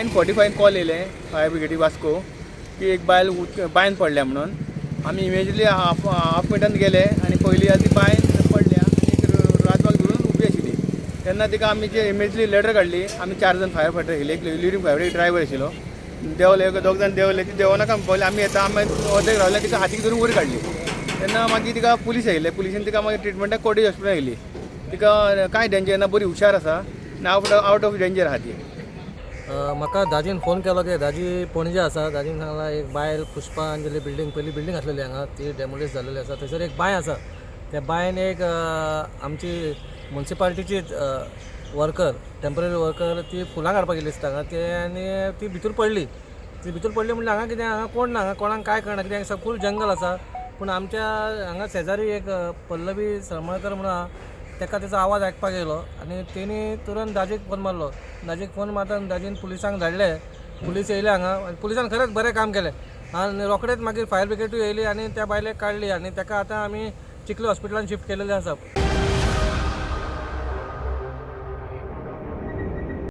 10:45 call येयलें fire ब्रिगेडी Vasco की एक बायल बांयन पडल्या म्हणून. आमी इमिजिएटली हाफ हाफ मिनटान गेले आनी पयली जाल्यार ती बांयन पडल्या आनी एक राजवाक धरून उबी आशिल्ली. तेन्ना तिका आमी जे इमिजिएटली लेडर काडली. आमी 4 जाण फायर फायटर आशिल्ले, एक लिडींग फायर, एक ड्रायवर आशिल्लो. देंवले, दोग जाण देंवले. ती देंवनाका पळयलें, आमी येता. आमी अर्देक रावले, तिका हातीक धरून वयर काडली. तेन्ना मागीर तिका पुलीस आयिल्ले. पुलिसान तिका मागीर ट्रिटमेंटाक कॉटेज हॉस्पिटल आयली. तिका कांय डेंजर ना, बरी हुशार आसा आनी आवट ऑफ डेंजर आहा ती. म्हाका दाजीन फोन केलो की दाजी पणजे आसा. दाजीन सांगला, एक बायल पुष्पांजली बिल्डींग, पयली बिल्डींग आसलेली हांगा, ती डेमोलिश जाल्लेली आसा. थंयसर एक बांय आसा. त्या बांयन एक आमची मुन्सिपाल्टीची वर्कर, टेंपररी वर्कर, ती फुलां काडपाक गेली दिसता हांगा ते आनी ती भितर पडली. ती भितर पडली म्हणल्यार हांगा कितें, हांगा कोण ना, हांगा कोणाक कांय कळना कित्याक फूल जंगल आसा. पूण आमच्या हांगा शेजारी एक पल्लवी सरमळकर म्हणून आहा, ताका तेचो आवाज आयकपाक येयलो आनी तेणी तुरंत दाजीक फोन मारलो. दाजीक फोन मारता दाजीन पुलिसांक धाडले. पुलीस येयले हांगा आनी पुलिसान खरेंच बरें काम केलें आनी रोखडेच मागीर फायर ब्रिगेडूय येयली आनी त्या बायलेक काडली आनी ताका आतां आमी चिखली हॉस्पिटलान शिफ्ट केलेलें आसा.